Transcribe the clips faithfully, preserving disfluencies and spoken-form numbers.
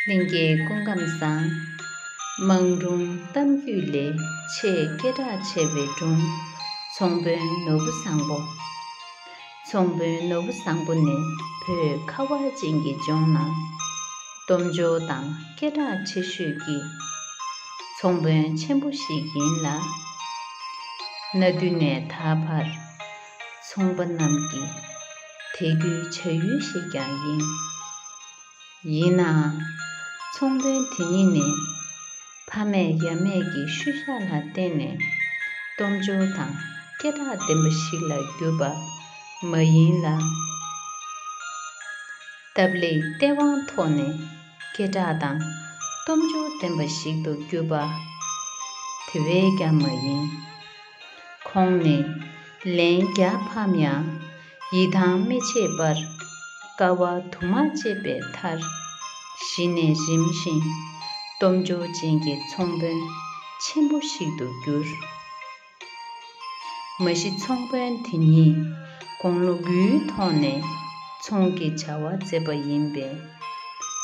ལྷན་རྒྱས་སྐུ་ཁམས་བཟང་། དམངས་སྒྲུང་གཏམ་རྒྱུད་ལས། ཆེས་སྐད་གྲགས་ཆེ་བའི་སྒྲུང་། ཚོང་དཔོན་ནོར་བུ་བཟང་པོ། ཚོང་དཔོན་ནོར་བུ་བཟང་པོ་ནི་བོད་ཁ་བ་ཅན་གྱི་ལྗོངས་ནང་སྟོབས་འབྱོར་དང་སྐད་གྲགས་ཆེ་ཤོས་ཀྱི་ཚོང་དཔོན་ཆེན་པོ་ཞིག་ཡིན་ལ། གནའ་དུས་ནས་ད་བར་ཚོང་པ་རྣམས་ཀྱི་དད་གུས་བྱ་ཡུལ་ཞིག་ཀྱང་ཡིན། ཡིན་ནའང་། ཚོང་དཔོན་དེ་ཉིད་ནི་ཕ་མེས་ཡ་མེས་ཀྱི་ཤུལ་བཞག་ལ་བརྟེན་ནས་སྟོབས་འབྱོར་དང་སྐད་གྲགས་ལྡན་པ་ཞིག་ལ་གྱུར་པ་མ་ཡིན་ལ། སྟབས་ལེགས་སྟེས་དབང་ཐོག་ནས་སྐད་གྲགས་དང་སྟོབས་འབྱོར་ལྡན་པ་ཞིག་ཏུ་གྱུར་པ་དེ་བས་ཀྱང་མ་ཡིན། ཁོང་ནི་ལན་བརྒྱ་ཕམ་ཡང་ཡིད་ཐང་མི་ཆད་པར་དཀའ་བ་དུ་མ་སྤྱད་པའི་མཐར། གཞི་ནས་རིམ་བཞིན་སྟོབས་འབྱོར་ཅན་གྱི་ཚོང་དཔོན་ཆེན་པོ་ཞིག་ཏུ་གྱུར། མ་གཞི་ཚོང་དཔོན་དེ་ཉིད་དགུང་ལོ་དགུའི་ཐོག་ནས་ཚོང་གི་བྱ་བ་མཛད་པ་ཡིན་པས།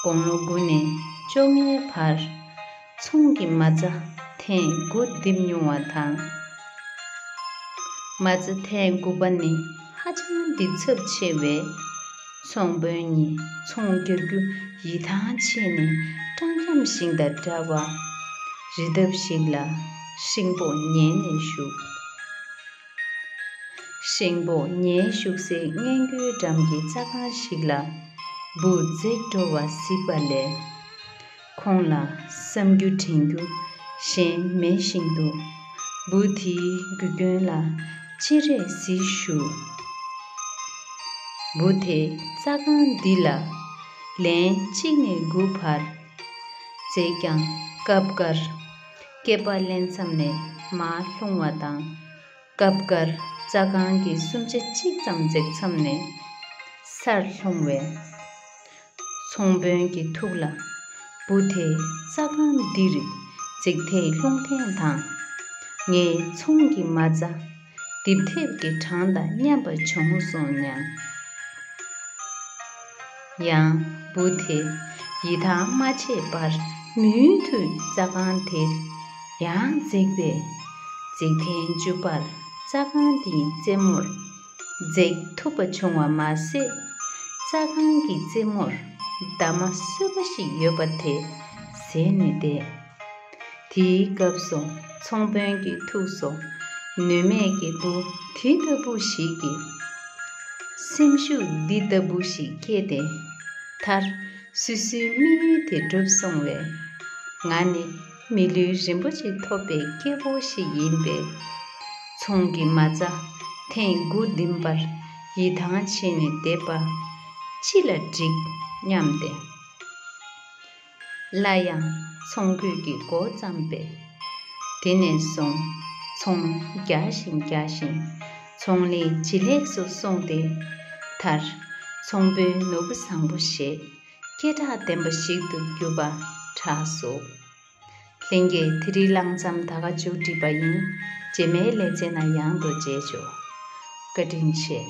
དགུང་ལོ་དགུ་ནས་བཅོ་ལྔའི་བར་ཚོང་གི་མ་རྩ་ཐེངས་དགུ་བརྡིབས་མྱོང་བ་དང་། མ་རྩ་ཐེངས་དགུ་པ་ནི་ཧ་ཅང་འགྲིག་ཚབས་ཆེ་བས། ཚོང་དཔོན་ཉིད་ཚོང་རྒྱག་རྒྱུ་ཡིད་ཐང་ཆད་ནས་སྤྲང་འཁྱམ་ཞིང་དང་འདྲ་བར། རི་འདབས་ཤིག་ལ་ཤིང་ཕོ་ཉལ་ནས་བཞུགས། ཤིང་ཕོ་ཉལ་བཞུགས་སའི་སྔས་མགོའི་འགྲམ་གྱི་རྩྭ་ཁང་ཞིག་ལ་འབུ་འཛེགས་འགྲོ་བ་གཟིགས་པ་ལས། ཁོང་ལ་བསམ་རྒྱུ་དྲན་རྒྱུ་གཞན་མེད་བཞིན་དུ། འབུ་དེའི་རྒྱུ་རྐྱེན་ལ་ཅི་རེད་གཟིགས་ཞུ། འབུ་དེ་རྩྭ་ཁང་འདི་ལ་ལན་གཅིག་ནས་དགུ་བར་འཛེགས་ཀྱང་། སྐབས་འགར་སྐེད་པ་ལེན་མཚམས་ནས་མར་ལྷུང་བ་དང་། སྐབས་འགར་རྩྭ་ཁང་གི་སུམ་ཆ་གཅིག་ཙམ་འཛེགས་མཚམས་ནས་སར་ལྷུང་བས། ཚོང་དཔོན་གྱི་ཐུགས་ལ། འབུ་དེ་རྩྭ་ཁང་འདིར་འཛེགས་ཐེངས་ལྷུང་ཐེངས་དང་། ངའི་ཚོང་གི་མ་རྩ་རྡིབ་ཐེབས་ཀྱི་གྲངས་དང་མཉམ་པ་བྱུང་སོང་སྙམ། ཡང་འབུ་དེ་ཡིད་ཐང་མ་ཆད་པར་མུ་མཐུད་རྩྭ་ཁང་དེར་ཡང་འཛེགས་པས། འཛེགས་ཐེངས་བཅུ་པར་རྩྭ་ཁང་དེའི་རྩེ་མོར་འཛེགས་ཐུབ་པ་བྱུང་བ་མ་ཟད། རྩྭ་ཁང་གི་རྩེ་མོར་འདབ་མ་སོས་པ་ཞིག་ཡོད་པ་དེ་ཟད་ནས་བསྡད། དེའི་སྐབས་སུ་ཚོང་དཔོན་གྱི་ཐུགས་སུ་ནུས་མེད་ཀྱི་འབུ་དེ་ལྟ་བུ་ཞིག་གིས་སེམས་ཤུགས་འདི་ལྟ་བུ་ཞིག་སྐྱེས་ཏེ། མཐར་སོ་སོའི་དམིགས་ཡུལ་དེ་འགྲུབ་སོང་བས། ང་ནི་མི་ལུས་རིན་པོ་ཆེ་ཐོབ་པའི་སྐྱེ་བོ་ཞིག་ཡིན་པས། ཚོང་གི་མ་རྩ་ཐེངས་དགུ་བརྡིབས་པར་ཡིད་ཐང་ཆད་ནས་བསྡད་པ་ཅི་ལ་འགྲིག་སྙམ་སྟེ། སླར་ཡང་ཚོང་གོས་ཀྱི་སྒོ་བརྩམས་པས། དེ་ནས་བཟུང་ཚོང་རྒྱག་བཞིན་རྒྱག་བཞིན་ཚོང་ལས་ཇེ་ལེགས་སུ་སོང་སྟེ། མཐར་ཚོང་དཔོན་ནོར་བུ་བཟང་པོ་ཞེས་སྐད་གྲགས་ལྡན་པ་ཞིག་ཏུ་གྱུར་པ་གྲགས་སོ། ལྷན་རྒྱས་དེ་རིང་གླེང་མཚམས་ད་ག་མཇུག་སྒྲིལ་པ་ཡིན། རྗེས་མའི་ལེ་ཚན་ནང་ཡང་དུ་མཇལ་ཆོག་བཀའ་དྲིན་ཆེ།